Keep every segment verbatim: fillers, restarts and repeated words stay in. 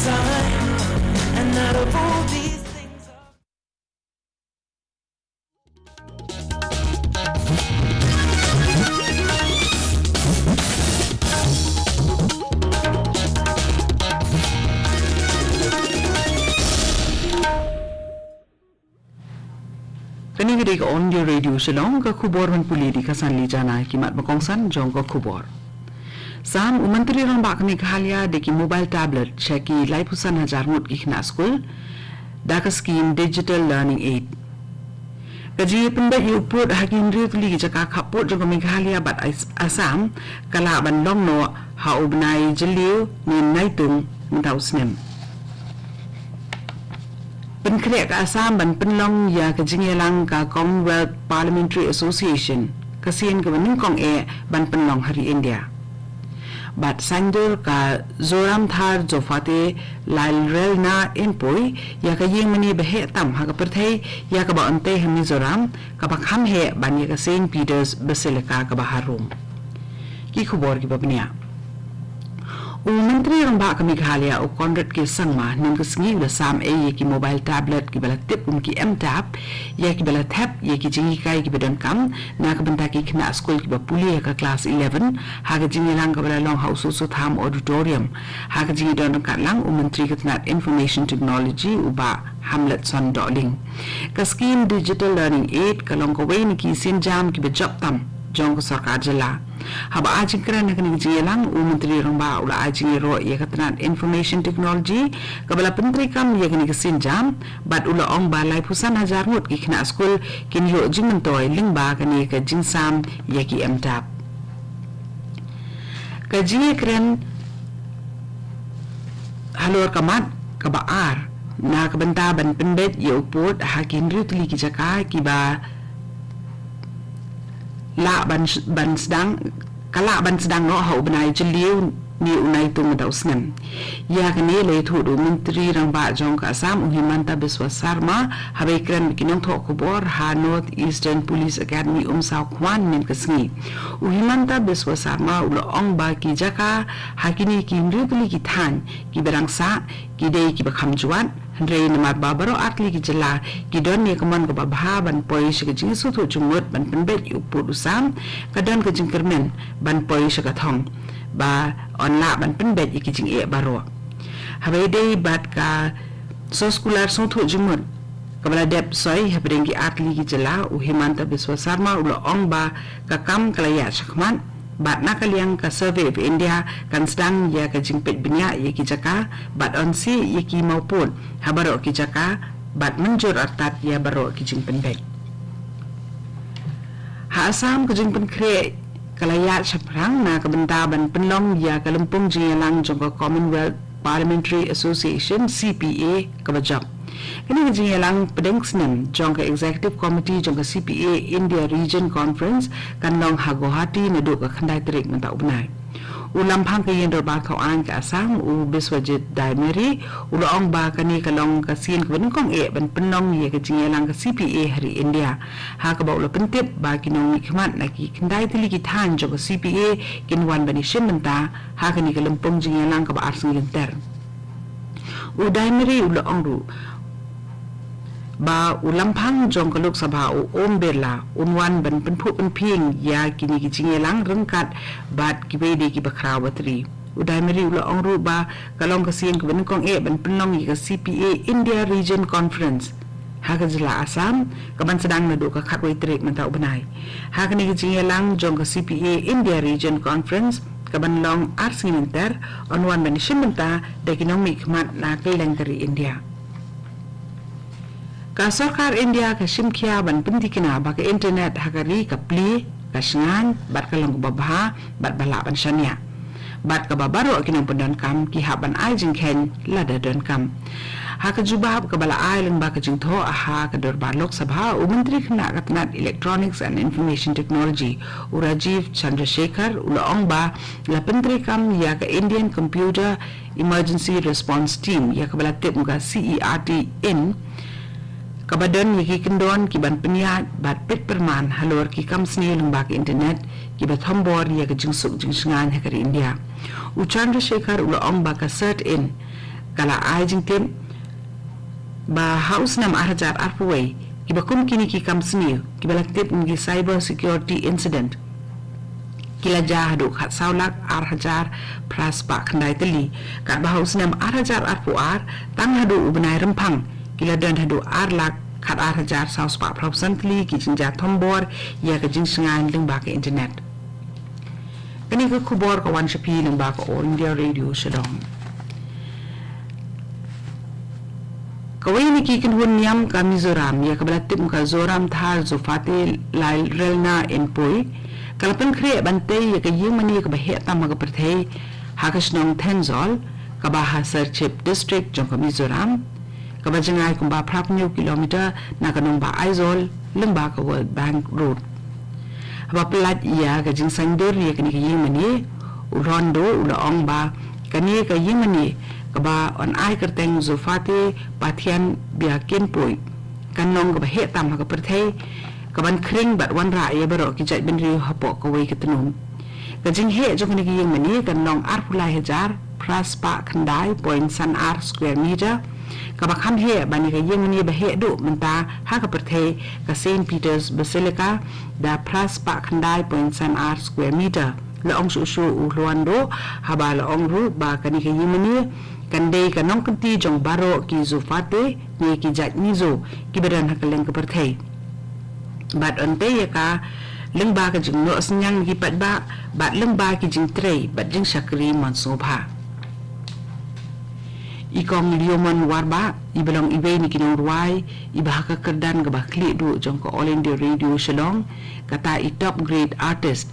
Time, and out of all these things. Kane ka dei ka All India Radio Shillong, ka khubor ban pule da ka Sanli Jana. Ki mat ba kongsan jong ka khubor. Sam, u Myntri Rangbah ka Meghalaya da ki mobile tablet sha ki laiphew san hajar ngut ki khynnah skul da ka skim Digital Learning Aid. Ka jingpynbeit ïa u pud ha ki hynriew tylli ki jaka khappud jong ka Meghalaya bad As-, Assam ka lah ban long noh ha u bnai Jylliew ne Naitung mynta u snem. Pynkhreh ka Assam ban pynlong ïa ka jingïalang ka Commonwealth Parliamentary Association, ka sien kaba nyngkong eh ban pynlong ha ri India. Bad saiñdur ka Zoramthar Zophate Lalrelna Inpoi ïa ka ïing mane ba heh tam ha ka pyrthei ïa kaba yn tei ha Mizoram, kaba kham heh ban ïa ka Saint Peter's Basilica kaba ha Rome. Ki khubor kiba bniah. U Myntri Rangbah ka Meghalaya u Conrad K Sangma hynnin ka sngi u la sam ei ïa ki mobile tablet kiba la tip kum ki M-Tab, ïa kiba la thep ïa ki jinghikai kiba donkam na ka bynta ki khynnah skul kiba pule ha ka klas eleven, ha ka jingïalang kaba la long ha u Soso Tham Auditorium, ha ka jingïadon ryngkat lang u Myntri ka tnat Information Technology u Bah Hamletson Dohling. Ka skim Digital Learning Aid ka long kawei na ki sienjam kiba jop tam jong ka sorkar jylla. Haba ai jingkren ha kane ka jingïalang, u Myntri Rangbah u la ai jingïaroh ïa ka tnat Information Technology kaba la pyntreikam ïa kane ka sienjam, bad u la ong ba laiphew san hajar ngut ki khynnah skul kin ïoh jingmyntoi lyngba kane ka jingsam ïa ki M-Tab. Ka jingïakren halor ka mat kaba ar na ka bynta ban pynbeit ïa u pud ha ki hynriew tylli ki jaka kiba lah ban, ban sdang, ka lah ban sdang noh ha u bnai Jylliew ne u Naitung mynta u snem. Ïa kane la ïathuh da u Myntri Rangbah jong ka Assam u Himanta Biswa Sarma haba ïakren bad ki nongthoh khubor ha North Eastern Police Academy Umsawkhwan hynnin ka sngi. U Himanta Biswa Sarma u la ong ba ki jaka ha kine ki hynriew tylli ki thaiñ kiba dang sah ki dei kiba kham jwat, hynrei namar ba baroh artylli ki jylla ki don ïa ka mon kaba bha ban poi sha ka jingsngewthuh jingmut ban pynbeit ïa u pud u sam, ka don ka jingkyrmen ban poi sha ka thong ba yn lah ban pynbeit ïa ki jingeh baroh. Haba ïadei bad ka soskular sngewthuh jingmut kaba la dep soi hapdeng ki artylli ki jylla, u Himanta Biswa Sarma u la ong ba ka kam ka la ïaid shakhmat, bad na ka liang ka Survey of India kan sdang ïa ka jingpeit bniah ïa ki jaka bad yn siew ïa ki mawpud ha baroh ki jaka bad mynjur artat ïa baroh ki jingpynbeit. Ha Assam ka jingpynkhreh ka la ïaid shaphrang na ka bynta ban pynlong ïa ka lympung jingïalang jong ka Commonwealth Parliamentary Association, C P A, kaba jop. Kane ka jingïalang pdeng snem jong ka Executive Committee jong ka C P A India Region Conference kan long ha Guwahati naduh ka khyndai tarik mynta u bnai. U Lamphang ka Ïing Dorbar Thawaiñ ka Assam, u Biswajit Daimeri, u la ong ba kane ka long ka sien kaba nyngkong eh ban pynlong ïa ka jingïalang ka C P A ha ri India, ha kaba u la pyntip ba ki nongmihkhmat na ki khyndai tylli ki thaiñ jong ka C P A kin wan ban ïashim bynta ha kane ka lympung jingïalang kaba ar sngi lynter. U Daimeri u la ong ruh ba u Lamphang jong ka Lok Sabha u Om Birla un wan ban pynphuh pynphieng ïa kine ki jingïalang ryngkat bad kiwei de kiba khraw batri. U Daimeri u la ong ruh ba ka long ka sien kaba nyngkong eh ban pynlong ïa ka C P A India Region Conference ha ka jylla Assam, kaban sdang naduh ka khatwei tarik mynta u bnai. Ha kane ka jingïalang jong ka C P A India Region Conference kaban long ar sngi lynter, yn wan ban ïashim bynta da ki nongmihkhmat na kylleng ka ri India. Ka sorkar India ka shim khia ban pynthikna ba ka internet ha ka ri ka plie, ka shngaiñ bad ka long kaba bha bad ba lah ban shaniah, bad kaba baroh ki nongpyndonkam ki hap ban ai jingkheiñ lada donkam. Ha ka jubab kaba la ai lyngba ka jingthoh ha ka dorbar Lok Sabha, u Myntri khynnah ka tnat Electronics and Information Technology, u Rajiv Chandrasekhar, u la ong ba la pyntreikam ïa ka Indian Computer Emergency Response Team, ïa kaba la tip kum ka C E R T in, kaba don ïa ki kyndon kiban pynïaid bad peit pyrman halor ki kam sniew lyngba ka internet kiba thombor ïa ka jingsuk jingshngaiñ ha ka ri India. U Chandrasekhar u la ong ba ka CERT in Ka la ai jingtip ba ha u snem ar hajar arphew wei, kiba kum kine ki kam sniew, kiba la tip kum ki cyber security incident, ki la jia haduh khatsaw lak ar hajar phra spah khyndai tylli, katba ha u snem ar hajar arphew ar, tang haduh u bnai Rymphang, ki la don haduh ar lak khatar hajar saw spah phra phew san tylli ki jingjia thombor ïa ka jingshngaiñ lyngba ka internet. Kane ka khubor ka wan sha phi lyngba ka All India Radio Shillong. Kawei na ki kynhun niam ka Mizoram, ïa kaba la tip kum ka Zoramthar Zophate Lalrelna Enpoi, ka la pynkhreh ban tei ïa ka ïingmane kaba heh tam ha ka pyrthei, ha ka shnong Thenzol, kaba ha Serchhip District jong ka Mizoram, kaba jngai kumba phra phew hynñiew kilometer na ka nongbah Aizawl, lyngba ka World Bank Road. Haba pyllait ïa ka jingsaiñdur ïa kane ka ïingmane, u Lhondo u la ong ba kane ka ïingmane, kaba yn ai kyrteng Zophate Pathian Byakenpoi, kan long kaba heh tam ha ka pyrthei, kaban khring bad wanrah ïa baroh ki jaitbynriew hapoh kawei ka tnum. Ka jingheh jong kane ka ïingmane kan long arphew lai hajar phra spah khyndai point san ar square meter, kaba kham heh ban ïa ka ïingmane ba heh duh mynta ha ka pyrthei, ka Saint Peter's Basilica, da phra spah khyndai point san ar square meter. La ong shuh shuh u Lhondo, haba la ong ruh ba kane ka ïingmane kan dei ka nongkynti jong baroh ki Zophate ne ki jait Mizo kiba don ha kylleng ka pyrthei. Bad yn tei ïa ka lyngba ka jingnoh synñiang ki paidbah, bad lyngba ki jingtrei bad jingshakri mon sngewbha. I Kong Liomon Warbah, iba long iwei na ki nongrwai iba ha ka kyrdan kaba khlieh duh jong ka All India Radio Shillong, kata i Top Great Artist,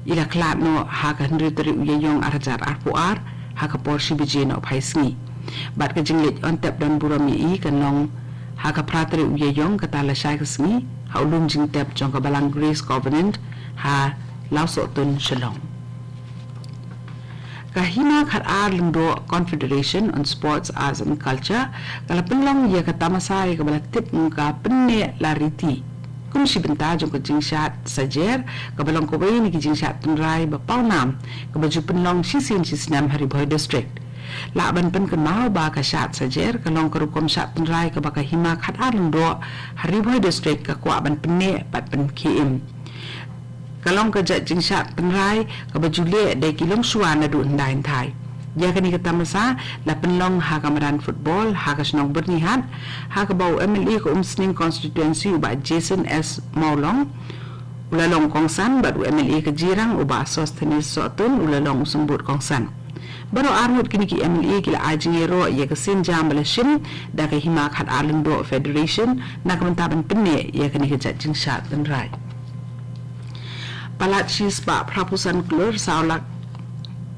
i la khlad noh ha ka hynriew tarik u Ïaïong ar hajar arphew ar, ha ka por shi baje nohphai sngi. Bad ka jingleit yn tep don burom ïa i kan long ha ka phra tarik u Ïaïong, kata lashai ka sngi, ha u lum jingtep jong ka Balang Grace Covenant, ha Lawsohtun, Shillong. Ka Hima Khatar Lyngdoh Confederation on Sports, Arts and Culture, ka la pynlong ïa ka tamasa ïa kaba la tip kum ka Pynneh Lariti, kum shi bynta jong ka jingshad sajer, kaba long kawei na ki jingshad tynrai ba pawnam, kaba ju pynlong shisien shisnem ha Ri Bhoi District. Lah ban pynkynmaw ba ka shad sajer ka long ka rukom shad tynrai kaba ka Hima Khatar Lyngdoh ha Ri Bhoi District ka kwah ban pynneh bad pynkhie im. Ka long ka jait jingshad tynrai kaba ju leh da ki longshuwa naduh hyndai hynthai. Ïa kane ka tamasa la pynlong ha ka madan football ha ka shnong Byrnihat, ha kaba u M L A ka Umsning Constituency, u Bah Jason S Mawlong, u la long kongsan, bad u M L A ka Jirang, u Bah Sosthenes Sohtun, u la long u symbud kongsan. Baroh arngut kine ki M L A ki la ai jingïaroh ïa ka sienjam ba la shim da ka Hima Khatar Lyngdoh Federation na ka bynta ban pynneh ïa kane ka jait jingshad tynrai. Palat shispah phra phew san klur saw lak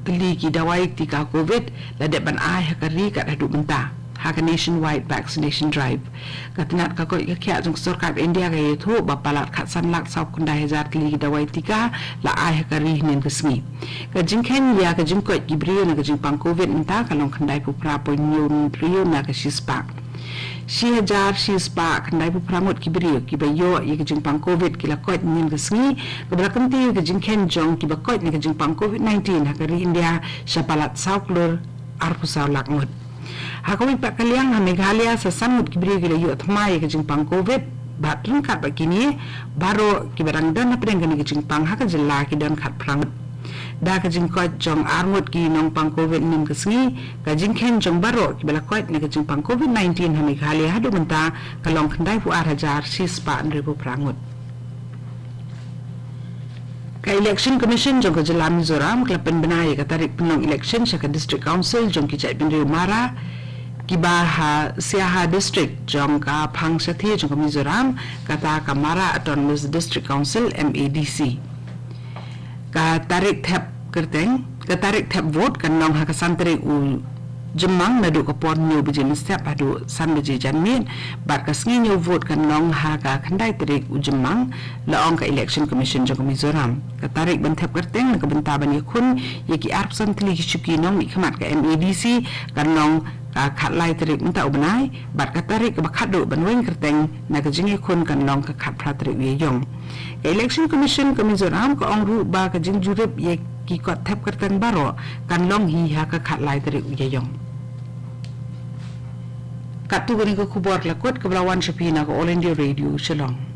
tylli ki dawai tika Covid la dep ban ai ha ka ri kat haduh mynta ha ka Nationwide Vaccination Drive. Ka tnat ka koit ka khiah jong ka sorkar India ka ïathuh ba palat khatsan lak saw khyndai hajar tylli ki dawai tika la ai ha ka ri hynnin ka sngi. Ka jingkheiñ ïa ka jingkoit ki briew na ka jingpang Covid mynta ka long khyndai phew phra point hynñiew hynriew na ka shispah. Shi hajar shispah khyndai phew phra ngut ki briew kiba ïoh ïa ka jingpang Covid ki la koit hynnin ka sngi, kaba la kyntiew ïa ka jingkheiñ jong kiba koit na ka jingpang Covid nineteen ha ka ri India sha palat saw klur arphew saw lak ngut. Ha kawei pat ka liang, ha Meghalaya sa san ngut ki briew ki la ïoh thymmai ïa ka jingpang Covid, bad ryngkat bad kine, baroh kiba dang don hapdeng kane ka jingpang ha ka jylla ki don khatphra ngut. Da ka jingkoit jong ar ngut ki nongpang Covid hynnin ka sngi, ka jingkheiñ jong baroh kiba la koit na ka jingpang Covid nineteen ha Meghalaya haduh mynta ka long khyndai phew ar hajar shispah hynriew phew phra ngut. Ka Election Commission jong ka jylla Mizoram ka la pynbna ïa ka tarik pynlong election sha ka District Council jong ki jaitbynriew Mara, kiba ha Siaha District jong ka phang shathie jong ka Mizoram, kata ka Mara Autonomous District Council, M A D C. Ka tarik thep kyrteng, ka tarik thep vote kan long ha ka san tarik u Jymmang naduh ka por hynñiew baje mynstep haduh san baje janmiet, bad ka sngi ñiew vote kan long ha ka khyndai tarik u Jymmang, la ong ka Election Commission jong ka Mizoram. Ka tarik ban thep kyrteng na ka bynta ban ïakhun ïa ki arphew san tylli ki shuki nongmihkhmat ka M A D C kan long ka khatlai tarik mynta u bnai, bad ka tarik kaba khatduh ban weng kyrteng na ka jingïakhun kan long ka khatphra tarik u Ïaïong. Ka Election Commission ka Mizoram ka ong ruh ba ka jingjurip ïa ki kot thep kyrteng baroh kan long hi ha ka khatlai tarik u Ïaïong. Katto katne ka khubor la kut kaba la wan sha phi na ka All India Radio Shillong.